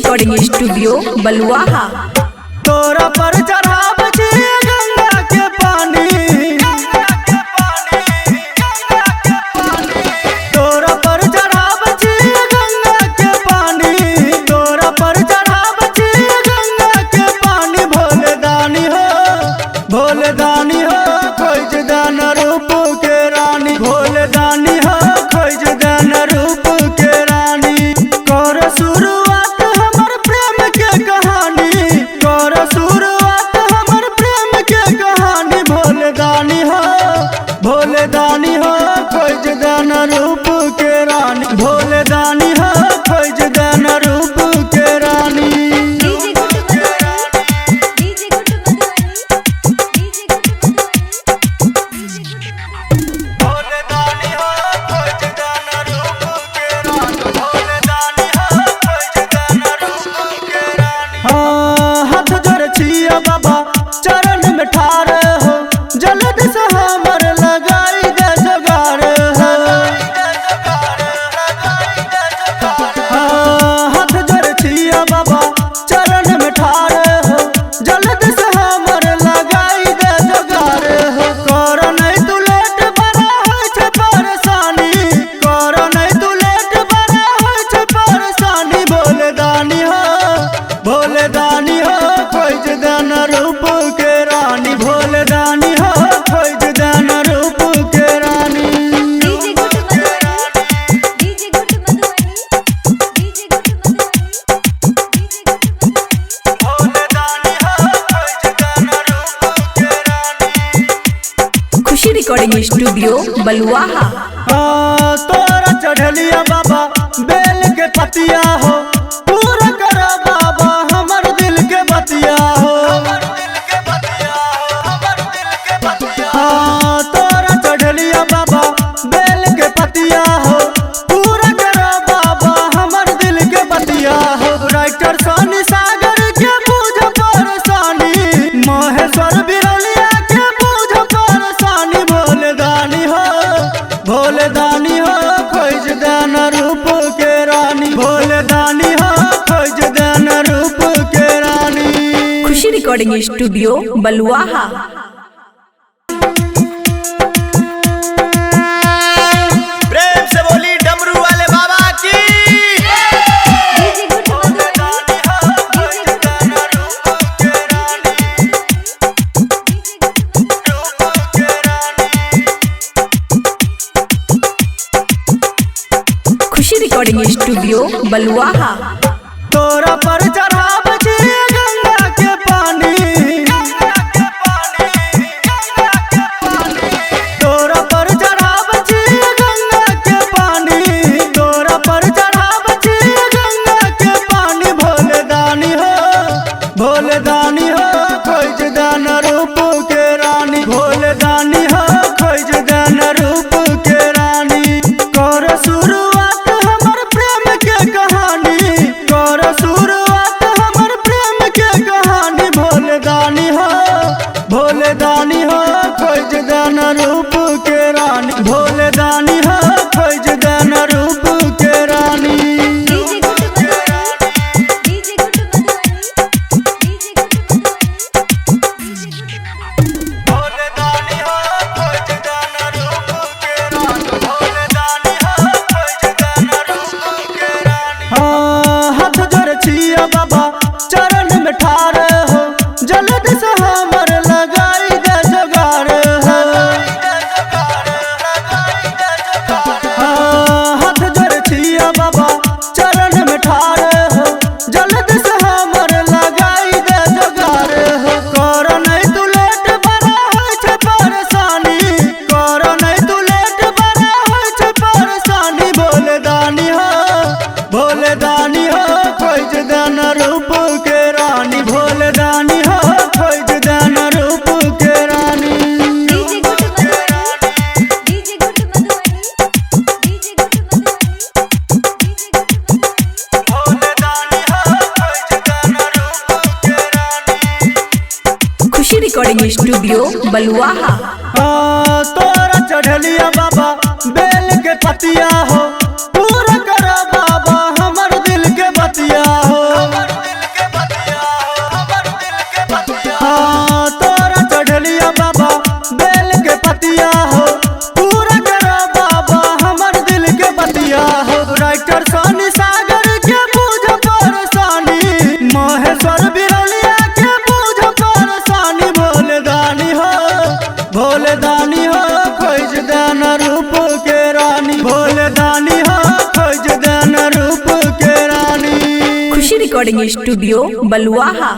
Recording studio बलुआहा। तोरा पर चढ़ाब छी गंगा के पानी, तोरा पर चढ़ाब छी गंगा के पानी, तोरा पर चढ़ाब छी गंगा के पानी। भोले दानी हो, भोले दानी हो, खोज दान रूप के रानी। भोले दानी हो, खोज दान रूप के रानी। कर शुरुआत हमर प्रेम के कहानी, कर शुरुआत हमर प्रेम के कहानी। भोले दानी हो, भोले दानी हो, खोज दान रूप के रानी। भोले दानी हो, खोज दान रूप के रानी। भोले दानी हो, खोज दान रूप के रानी। भोले दानी हो, खोज दान रूप के रानी। हाँ, हाथ जोड़ छिया बाबा चरण में ठार हो, जल्द से हमर लगाई दे जोगार हो। हाँ, हाथ जोड़ छिया बाबा चरण में ठार हो, जल्द से हमर लगाई दे जोगार हो। कर नहीं तू लेट बड़ा होइ छै परेशानी, कर नहीं तू लेट बड़ा होइ छै परेशानी। भोले दानी हो, भोले दानी हो, खोज दान रूप के रानी। भोले दानी हो, खोज दान रूप के रानी। भोले दानी हो, खोज दान रूप के रानी। खुशी रिकॉर्डिंग स्टूडियो बलुआहा। हाँ, तोरा चढ़लिया बाबा बेल के पतिया हो, पूरा कर बाबा हमर दिल के बतिया हो। हाँ, तोरा चढ़लिया बाबा बेल के पतिया हो, पूरा कर बाबा हमर दिल के बतिया हो। राइटर सोनी सागर के बुझ परेशानी, महेश्वर बिरौलिया के बुझ परेशानी। भोले दानी हो, भोले दानी हो, खोज दान रूप के रानी। भोले दानी हो, खोज दान रूप के रानी। खुशी रिकॉर्डिंग स्टूडियो बलुआहा। प्रेम से बोली डमरू वाले बाबा की। भोले दानी हो, खोज दान रूप के रानी, रूप के रानी। खुशी रिकॉर्डिंग स्टूडियो बलुआहा। तोरा पर चढ़ाब छी गंगा के पानी, तोरा पर चढ़ाब छी गंगा के पानी, तोरा पर चढ़ाब छी गंगा के पानी। भोले दानी हो, भोले दानी हो, खोज दान रूप के रानी। भोले दानी हो, खोज दान रूप के रानी। कर शुरुआत हमर प्रेम के कहानी, कर शुरुआत हमर प्रेम के कहानी। भोले दानी हो, भोले दानी हो, खोज दान रूप के रानी। भोले दानी हो, खोज दान रूप के रानी। भोले दानी हो, खोज दान रूप के रानी। भोले दानी हो, खोज दान रूप के रानी। हाँ, हाथ जोड़ छिया बाबा चरण में ठार हो, जल्द से हमर लगाई दे जोगार हो। हाँ, हाथ जोड़ छिया बाबा चरण में ठार हो, जल्द से हमर लगाई दे जोगार हो। कर नहीं तू लेट बड़ा होइ छै परेशानी, कर नहीं तू लेट बड़ा होइ छै परेशानी। भोले दानी हो, भोले दानी हो, खोज दान रूप के रानी। भोले दानी हो, खोज दान रूप के रानी। भोले दानी हो, खोज दान रूप के रानी। खुशी रिकॉर्डिंग स्टूडियो बलुआहा। हाँ, तोरा चढ़लिया बाबा बेल के पतिया हो, पूरा कर बाबा हमर दिल के बतिया हो। भोले दानी हो खोज देना रूप के रानी, भोले दानी हो खोज देना रूप के रानी। खुशी रिकॉर्डिंग स्टूडियो बलुआहा।